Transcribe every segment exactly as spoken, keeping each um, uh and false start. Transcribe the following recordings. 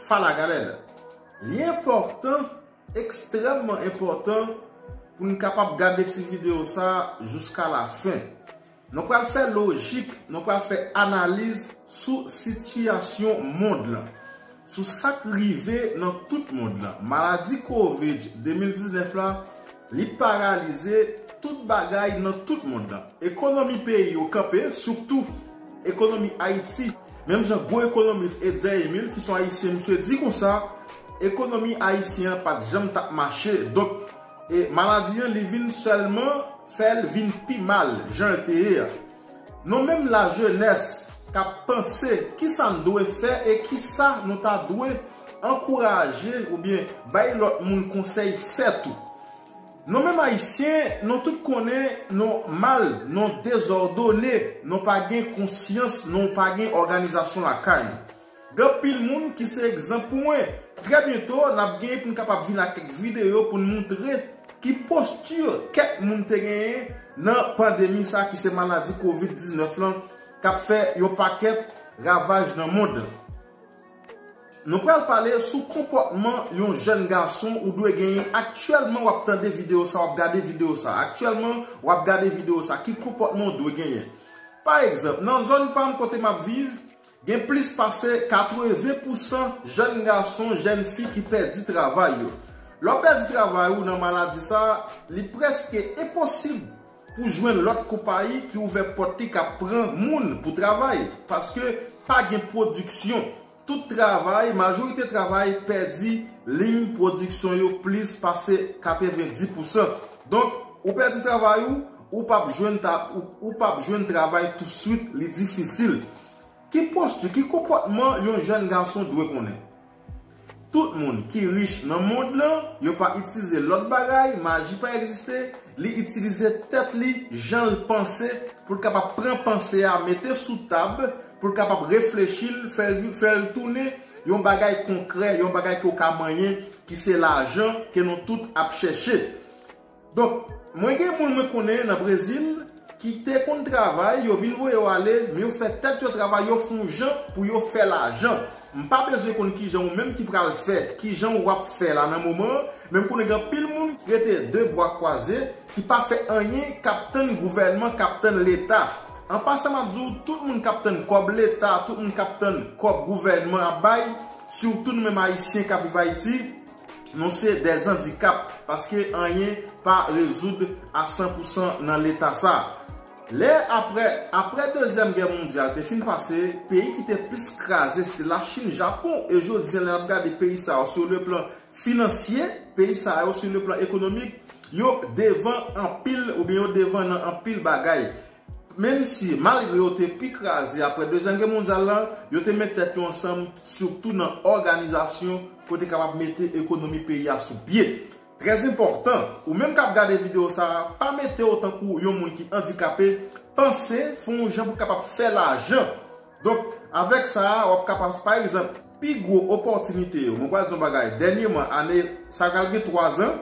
Fala, galera! Li enpòtan, ekstrèmman enpòtan, pou n kapab gade ti videyo sa a jiska la fen. Nou pral fè lojik, nou pral fè analiz sou sitiyasyon mond lan, sou sa k rive nan tout mond lan. Maladi kovid de mil diznèf la, li paralize tout bagay nan tout mond lan. Ekonomi peyi yo kanpe, sitou ekonomi Ayiti. Menm jan gwo ekonomis Etzer Emile, ki se yon Ayisyen, misye di konsa, ekonomi ayisyen an pa t janm t ap mache. Donk, e maladi an, li vin sèlman fè l vin pi mal jan l te ye a. Nou menm lajenès k ap panse kisa n dwe fè e kisa nou ta dwe ankouraje oubyen bay lòt moun konsèy fè tou. Nou menm Ayisyen, nou tout konnen nou mal, nou dezòdone, nou pa gen konsyans, nou pa gen òganizasyon lakay nou. Gen anpil moun ki se egzanp pou mwen. Trè byento, n ap genyen pou n kapab vin ak kèk videyo pou n montre ki posti kèk moun te genyen nan pandemi sa ki se maladi kovid diznèf lan k ap fè yon pakèt ravaj nan mond. Nou pral pale sou konpòtman yon jèn gason ou dwe genyen aktyèlman. W ap tande videyo sa, w ap gade videyo sa. Aktyèlman, w ap gade videyo sa. Ki konpòtman w dwe genyen? Pa egzanp, nan zòn pa m kote m ap viv, gen plis pase katreven pousan jèn gason, jèn fi ki pèdi travay yo. Lè w pèdi travay ou nan maladi sa, li prèske enposib pou jwenn lòt konpayi ki ouvè pòt li k ap pran moun pou travay, paske pa gen pwodiksyon. Tout travay, majorite travay pèdi liy pwodiksyon yo plis pase katrevendis pousan. Donk, ou pèdi travay ou, ou p ap jwenn ta-, ou, ou p ap jwenn travay touswit, li difisil. Ki posti, ki konpòtman yon jèn gason dwe konnen? Tout moun ki rich nan mond lan, yo pa itilize lòt bagay, maji pa egziste, li itilize tèt li jan l panse pou l kapab pran panse a, mete sou tab, pou l kapab reflechi l, fè l, fè l tounen yon bagay konkrè, yon bagay ke w ka manyen, ki se lajan ke nou tout ap chèche. Donk, mwen gen moun mwen konnen nan Brezil ki te konn travay, yo vin voye yo ale, men yo fè tèt yo travay, yo fè yon jan pou yo fè lajan. M pa bezwen konn kijan ou menm ki pral fè, kijan w ap fè la nan moman an, men m konnen gen anpil moun ki rete de bra kwaze, ki pa fè anyen, k ap tann gouvènman, k ap tann Leta. An pasan, m ap di w, tout moun k ap tann kòb Leta, tout moun k ap tann kòb gouvènman ap bay, sitou nou menm Ayisyen k ap viv Ayiti, nou se dè andikap, paske anyen pa rezoud a san pousan nan Leta sa. Lè apre, apre Dezyèm Gè Mondyal te fin pase, peyi ki te plis kraze se te Lachin, Japon, e jodi a, lè n ap gade peyi sa yo sou le plan finansye, peyi sa yo sou le plan ekonomik, yo devan anpil, oubyen yo devan nan anpil bagay. Menm si, malgre yo te pi kraze apre Dezyèm Gè Mondyal la, yo te met tèt yo ansanm, sitou nan òganizasyon pou te kapab mete ekonomi peyi a sou pye. Trè enpòtan, ou menm k ap gade videyo sa a, pa mete w tankou yon moun ki andikape, panse, fè yon jan pou kapab fè lajan. Donk, avèk sa a, w ap kapab, pa egzanp, pi gwo opòtinite yo. Mwen pral di yon bagay, dènyèman, ane, sa pral gen twa zan,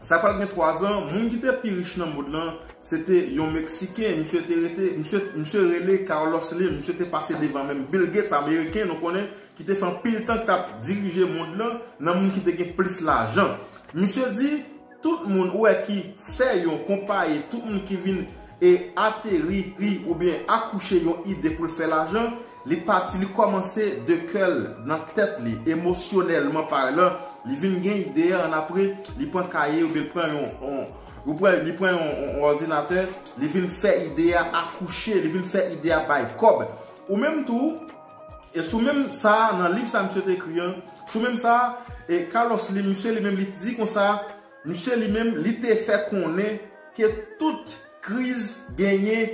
sa pral gen twa zan, moun ki te pi rich nan mond lan, se te yon Meksiken, misye te rete, misye, misye rele Carlos Slim, misye te pase devan menm Bill Gates, Ameriken, nou konnen, ki te fè anpil tan ki t ap dirije mond lan, nan moun ki te gen plis lajan. Misye di, tout moun ou wè ki fè yon konpayi, tout moun ki vin e ateri, ri, oubyen akouche yon ide pou l fè lajan, li pati, li kòmanse de kè l, nan tèt li, emosyonèlman palan, li vin gen ide a, annapre, li pran kaye oubyen li pran yon, yon, li pran, li pran yon, yon, yon òdinatè, li vin fè ide a akouche, li vin fè ide a bay kòb. Ou menm tou, e sou menm sa a, nan liv sa misye te ekri an, sou menm sa a, e Carlos Slim, misye li menm li di konsa, misye li menm li te fè konnen ke tout kriz genyen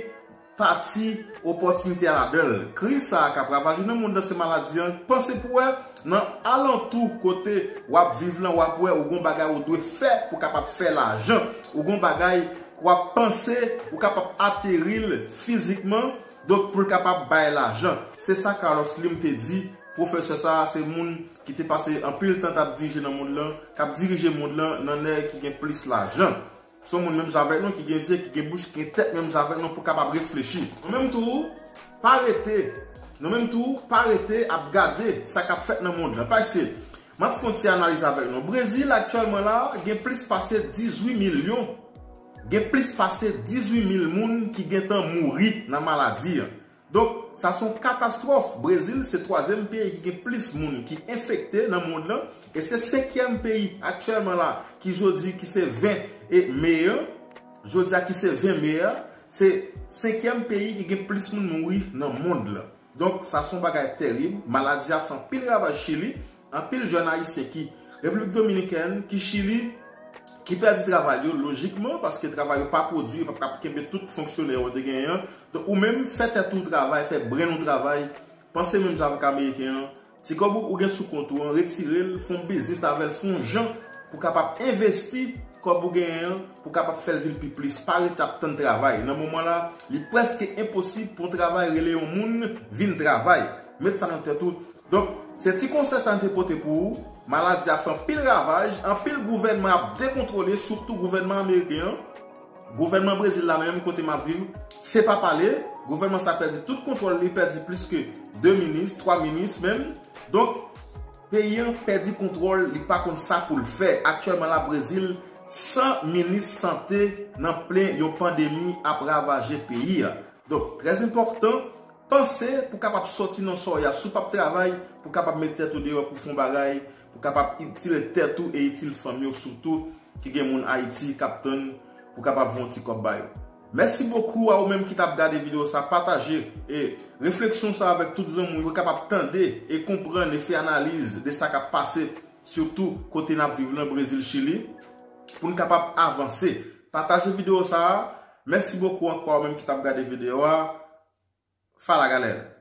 pati opòtinite a ladan l. Kriz sa a k ap ravaje nan mond lan se maladi an. Panse pou wè nan alantou kote w ap viv lan, w ap wè ou gon bagay ou dwe fè pou kapab fè lajan. Ou gon bagay w ap panse ou kapab ateri l fizikman, donk pou l kapab bay lajan. Se sa Carlos Slim te di. Pwofesè sa a se moun ki te pase anpil tan t ap dirije nan mond lan, k ap dirije mond lan nan nèg ki gen plis lajan. Se yon moun menm jan avèk nou, ki gen zye, ki gen bouch, ki gen tèt menm jan avèk nou pou kapab reflechi. Ou menm tou, pa rete Nou menm tou, pa rete ap gade sa k ap fèt nan mond lan. Paske, m ap fè yon ti analiz avèk nou. Brezil, aktyèlman la, gen plis pase dizuit milyon, gen plis pase dizuit mil moun ki gentan mouri nan maladi an. Donk, sa se yon katastwòf. Brezil se twazyèm peyi ki gen plis moun ki enfekte nan mond lan, e se senkyèm peyi aktyèlman la ki jodi ki se ven e me an, jodi a ki se ven me an, se senkyèm peyi ki gen plis moun mouri nan mond lan. Donk, sa se yon bagay terib. Maladi a fè anpil ravaj Chili. Anpil jèn ayisyen ki Repiblik Dominikèn, ki Chili, ki pèdi travay yo, lojikman, paske travay yo pa pwodui, yo p ap kab kenbe tout fonksyonè yo te genyen an. Donk, ou menm, fè tèt ou travay, fè brenn ou travay, panse menm jan avèk ameriken an, ti kòb ou, ou gen sou kont ou an, retire l, fè yon biznis avè l, fè yon jan pou kapab envesti kòb ou genyen an, pou kapab fè l vin pi plis. Pa rete ap tann travay. Nan moman la, li prèske enposib pou yon travay rele yon moun vin travay. Met sa nan tèt ou. Donk, se ti konsèy sa m te pote pou ou. Maladi a fè anpil ravaj, anpil gouvènman ap dekontwole, sitou gouvènman ameriken an. Gouvènman Brezil la menm, kote m ap viv, se pa pale. Gouvènman sa pèdi tout kontwòl li, pèdi plis ke de minis, twa minis menm. Donk, peyi an pèdi kontwòl, li pa konn sa pou l fè. Aktyèlman la, Brezil, san minis sante nan plen yon pandemi ap ravaje peyi a. Donk, trè enpòtan, panse pou kapab sòti nan sa w ye a, si w p ap travay, pou kapab met tèt ou deyò pou fè yon bagay, pou kapab itil tèt ou e itil fanmi w sitou, ki gen moun Ayiti k ap tann pou kapab fè yon ti kòb ba yo. Mèsi bokou a ou menm ki t ap gade videyo sa, pataje e refleksyon sa avèk tout zanmi w pou kapab tande e konprann e fè analiz de sa k ap pase, sitou kote n ap viv lan, Brezil, Chili, pou n kapab avanse. Pataje videyo sa a. Mèsi bokou ankò a ou menm ki t ap gade videyo a. Fala, galera!